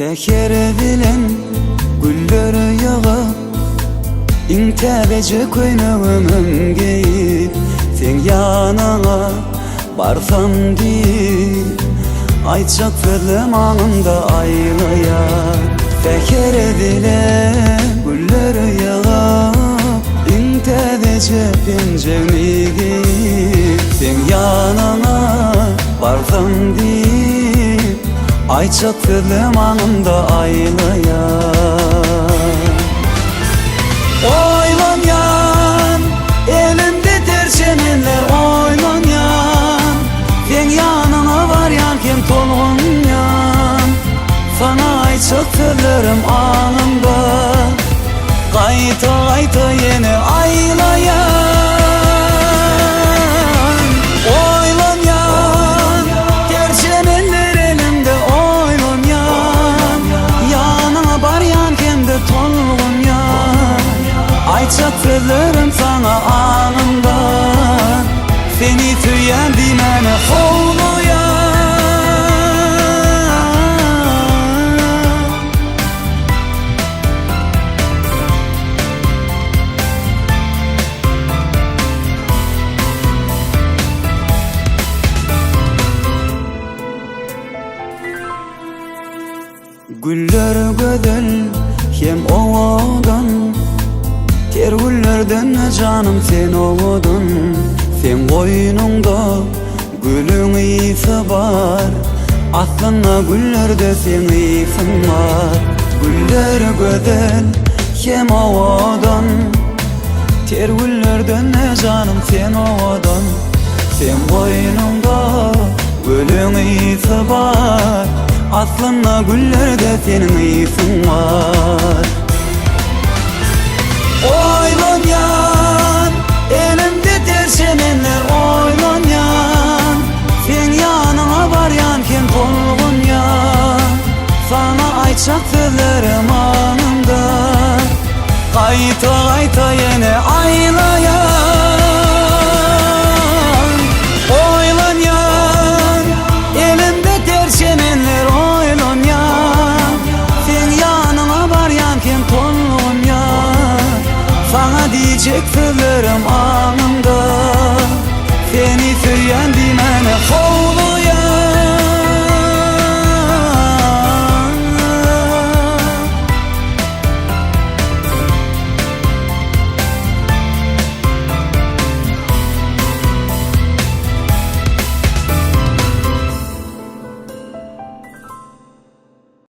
Säher bilen güller ýagyp, Iň täzeje köýnegimem geýip, Seň ýanyňa barsam diýip, Aýtjak sözlem aňymda aýlaýar. Säher bilen güller ýagyp, Iň täzeje penjegimi geýip, Seň ýanyňa barsam diýip, Aýtjak sözlem aňymda aýlaýar. Oýlanýan, elimde ter çemenler oýlanýan, Seň ýanyňa barýan hem tolgunýan, Saňa aýtjak sözlerim aňymda, Gaýta-gaýta ýene aýlaýan. Oýlanýan, ter çemenler elimde oýlanýan, Ýanyňa barýan hem-de tolgunýan, Aýtjak sözlerim saňa aňymda, Seni söýýän diýmäne howlugýan. Güller gözel hem owadan, Ter güllerden janym sen owadan, Seň goýnuňda gülüň ysy bar, Aslynda güllerde seň ysyň bar. Güller gözel hem owadan, Ter güllerden janym sen owadan, Seň goýnuňda gülüň ysy bar, Aslynda güllerde seniň ysyň bar. Oýlanýan, elimde ter çemenler oýlanýan, Seň ýanyňa barýan hem tolgunýan, Saňa aýtjak sözlerim aňymda, Gaýta-gaýta ýene aýlaýan. Oýlanýan, elimde ter çemenler oýlanýan, Seň ýanyňa barýan hem tolgunýan, Saňa diýjek sözlerim aňymda, Seni söýýän diýmäne howlugýan.